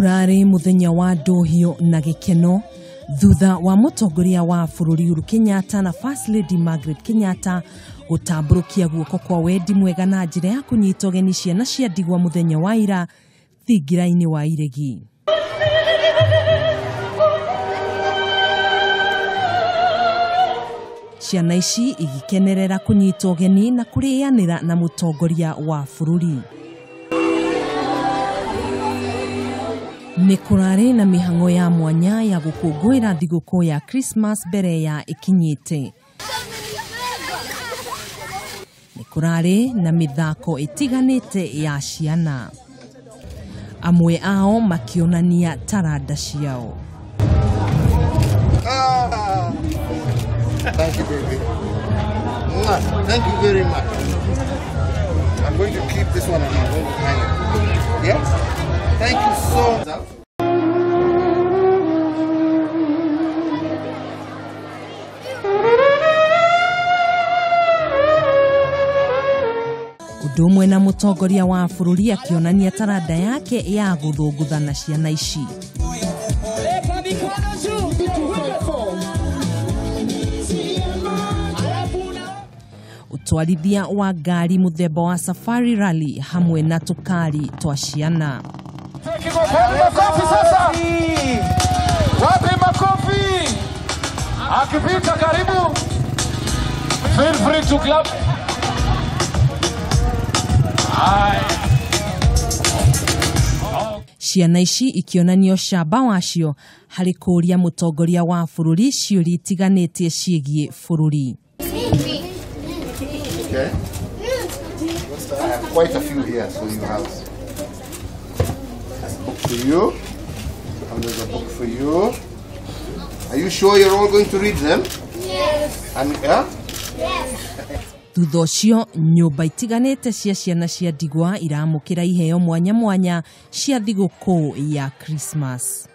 Urarĩ mũthenya wa ndũhio na gĩkeno thutha wa mũtongoria wa bũrũri Uhuru Kenyatta na First Lady Margaret Kenyatta gũtambũrũkia guoko kwa wendi mwega na njĩra ya kũnyita ũgeni ciana cia ndigwa mũthenya wa ira thingira-inĩ wa Iregi. Ciana ici igikenerera kũnyitwo ũgeni na kũrĩanĩra na mũtongoria wa bũrũri. Nĩ kũrarĩ na mĩhang'o ya mwanya ya gũkũngũĩra thigũkũ ya Christmas mbere ya ĩkinyĩte. Nĩ kũrarĩ na mĩthako ĩtiganĩte ya ciana. Amwe ao makĩonania taranda ciao. Thank you, baby. Thank you very much. I'm going to keep this one and I'm going to hang it. Yeah? Thank you so much. Ũndũ ũmwe na mũtongoria wa bũrũri akĩonania taranda yake ya gũthũngũtha na ciana ici. Ũtwarithia wa ngari mũthemba wa Safari Rally hamwe na tũkari twa ciana. Makofi sasa. Wapi makofi? Akipita karibu. Feel free to clap. Ciana ici ikĩonania ũcamba wacio harĩ kũũria mũtongoria wa bũrũri ciũria itiganĩte ciĩgiĩ bũrũri. Okay. I have quite a few here, so you have a book for you, and there's a book for you. Are you sure you're all going to read them? Yes. And yeah? Yes. Thutha ũcio nyũmba itiganĩte cia ciana cia ndigwa iramũkĩra iheo mwanya mwanya cia thigũkũ ya Christmas.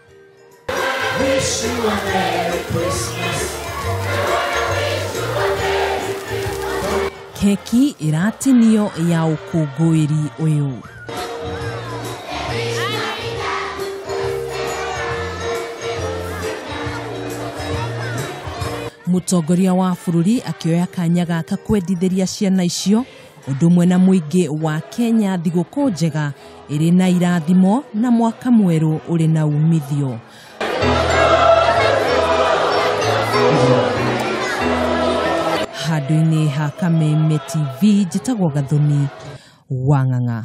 Wish you a Merry Christmas. Keki ĩratinio ya ũkũngũĩri ũyũ. Mũtongoria wa bũrũri akĩoya kanya gaka kwendithĩria ciana icio ũndũ ũmwe na mũingĩ wa Kenya thigũkũ njega ĩrĩ na irathimo na mwaka mwerũ ũrĩ na umithio. Handũ-inĩ ha Kameme TV njĩtagwo Gathoni wa Ng'ang'a.